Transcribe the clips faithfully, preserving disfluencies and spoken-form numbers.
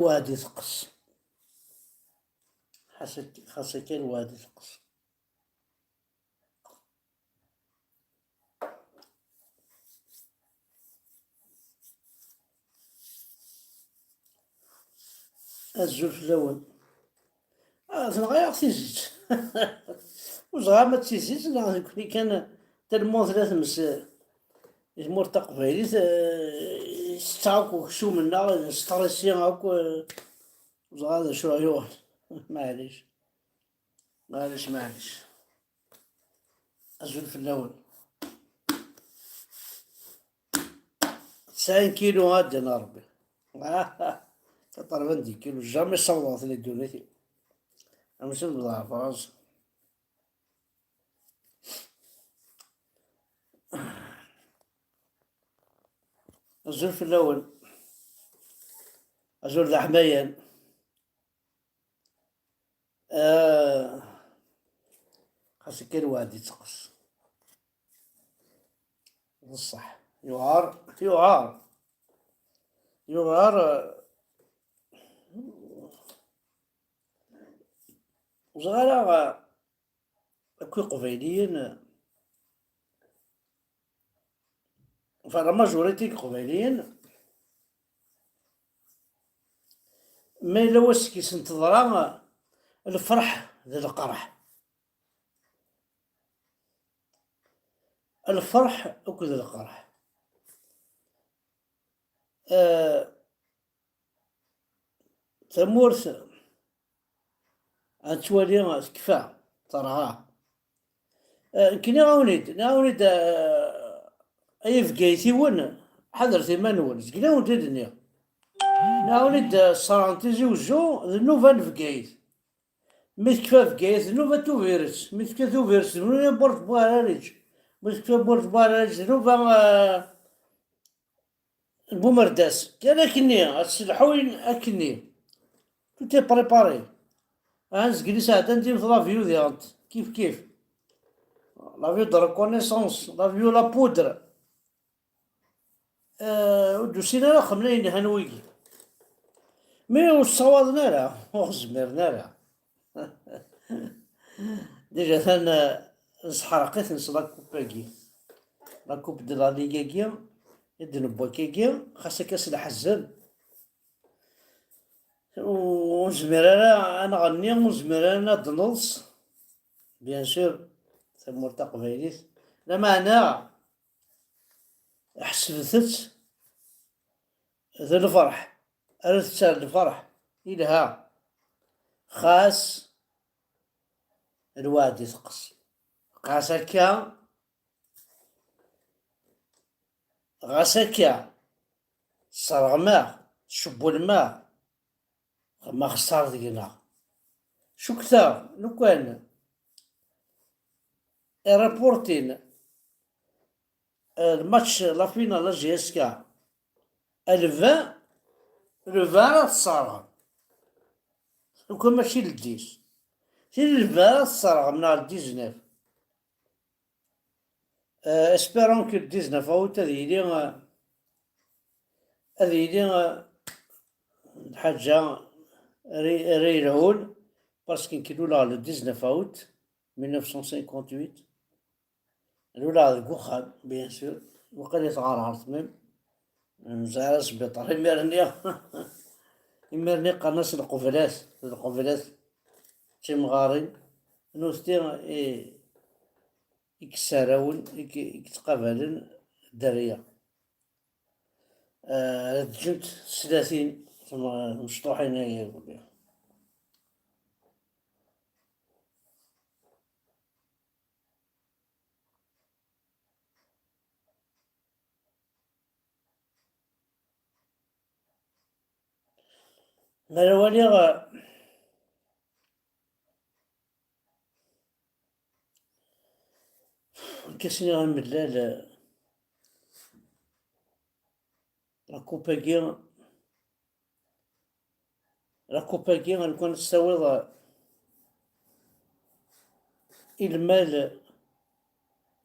Lweɛd iteqqes. Xas ak-, xas akka lweɛd iteqqes. Azul fell-awen. Ah, tenɣa-yaɣ tizit. Ur ẓriɣ ma d tizit neɣ nekkni kan, tellement tella tmes di tmurt taqbaylit, eh, tetteɣ akk uksum-nneɣ, nestrisi akk, eh, ur ẓriɣ d acu yuɣen. Maɛlic. Maɛlic, maɛlic. Azul fell-awen. Tesɛin kilu, a ddin a Rebbi. Quatre-vingt-dix kilu, jamais ssawḍeɣ-ten i ddunit-iw. Amzun bḍeɛ Fransa. Azul fell-awen. Azul d aḥmayan. Ah, xas akka lweɛd itteqqes. D ṣṣeḥ. Yuɛer, yuɛer. Yuɛer, ah, ur ẓriɣ ara, ah, akk Iqbayliyen, enfin, la majorité n Iqbayliyen, ma yella wass i sen-teḍra lferḥ d lqerḥ. Lferḥ akked lqerḥ. Eh, tamurt ad nettwali tekfa, terɣa. Eh, nekk nniɣ-awen-id, nniɣ-awen-id, eh, ay Ibgaytiwen, ḥadret iman-nwen, zgel-awen-d i d-nniɣ. Nniɣ-awen-id, eh, sserɣen Tizi Wezzu, d nnuba n Bgayet. Mi tekfa Bgayet, d nnuba n Tubiret. Mi tekfa Tubiret, d nnuba n Burǧ Buɛrariǧ. Mi tekfa Burǧ Buɛrariǧ, d nnuba, eh, n Bumerdas. Kan akkenni, ad sselḥuyen akkenni. Tout est préparé. Ah, zgel isɛeddan dima l'avion diɣent. Kif kif. L'avion de reconnaissance, l'avion la poudre. Eh, ur d-usin ara xemla yenhan wigi. Mi ur ssawaḍen ara, ur zmiren ara. Déjà atan, eh, nesḥerq-iten s la coupe-agi. La coupe de la Ligue-agi, i d-newwi akkagi, xas akka s leḥzen. Ur nezmir ara ad nɣenni, ur nezmir ara ad neḍs. Bien sûr, tamurt taqbaylit. Lameɛna, ḥesbet-tt d lferḥ. Rret-tt ar lferḥ. Ilha. Xas lweɛd iteqqes. Xas akka, ɣas akka, tesserɣem-aɣ, tcewwlem-aɣ, ma xeṣṣar deg-neɣ. Cukkteɣ, lukan irapurtin, eh, lmatch, la finale, la J S K, le vingt, le vingt ara tesserɣem. Lukan mačči le dix. Tin le vingt ara tesserɣem, neɣ le dix-neuf. Euh, espérons que le dix-neuf août ad yili, euh, ad yili, euh, lḥaǧa ara, ara yelhun, parce que nekk luleɣ le dix-neuf août mille neuf cent cinquante-huit. Luleɣ deg uxxam, bien sûr, waqila tɣerɣert même. Nezɛer asbiṭar imir-nni. Imir-nni qqaren-as lqeblat, lqeblat d timɣarin. Nutni i, i yessarawen, i k-, i yettqabalen dderya. Ah, ad ǧǧent teslatin tm-, tmecṭuḥin-agi. Mi ara waliɣ, eh, akka s-nniɣ amellal, eh, la coupe-agi, la coupe-agi, lukan ad tt-tawiḍ, eh, i lmal,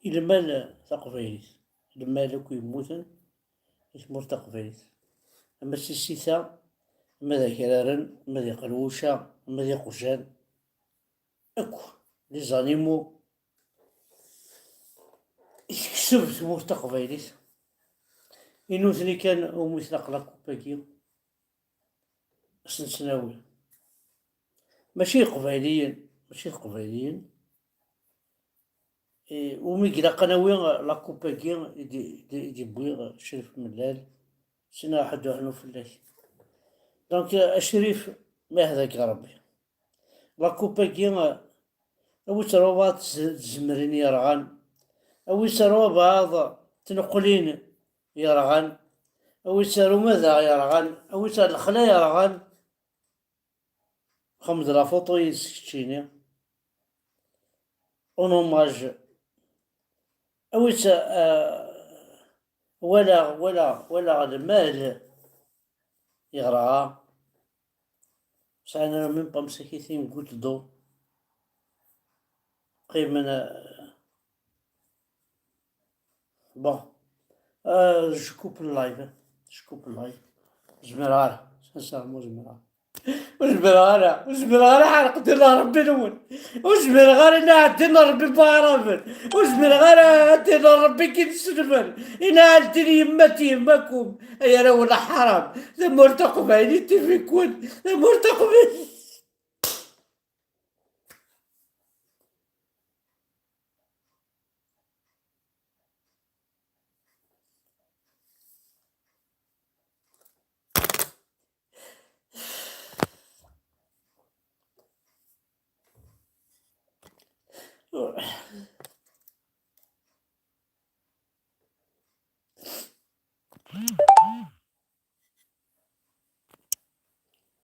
i lmal taqbaylit, lmal akk yemmuten i tmurt taqbaylit. Ama si sita, ma d akraren, ma d iqelwuca, ma d iqjan, akk les animaux i tekseb tmurt taqbaylit. I nutni kan umi tlaq la coupe-agi, ad s-nettnawi. Mačči iqbayliyen, mačči iqbayliyen, i, umi ilaq ad nawi la coupe-agi i d-, i d-, i d-yewwi Crif Mellal, sina ḥedd uḥnu fell-ak. Donc, a Crif, ma yehda-k Rebbi. La coupe-agi, awi-tt ar wabaɛḍ tz-, tzemrin yerɣan, awi-tt ar wabaɛḍ tneqlin yerɣan, awi-tt ar umadaɣ yerɣan, awi-tt ar lexla yerɣan. Xdem-d la photo yis keččini. En hommage. Awi-tt, euh, walaɣ, walaɣ, walaɣ lmal yeɣra. Sɛan même pas msakit une goutte d'eau. Qqimen, euh, bon. Euh, je coupe le live. Je coupe le live. Ur zmireɣ ara. Sincèrement, ur zmireɣ ara. Ur zmireɣ ara. Ur zmireɣ ara, ḥerqeɣ ddin n Ṛebbi-nwen. Ur zmireɣ ara, inɛa ddin n Ṛebbi n waɛraben. Ur zmireɣ ara, ddin n Ṛebbi i k-id-selmen. Inɛa ddin yemma n yemma-kum, ay arraw n lḥaram. Tamurt taqbaylit tif-iken. Tamurt taqbaylit.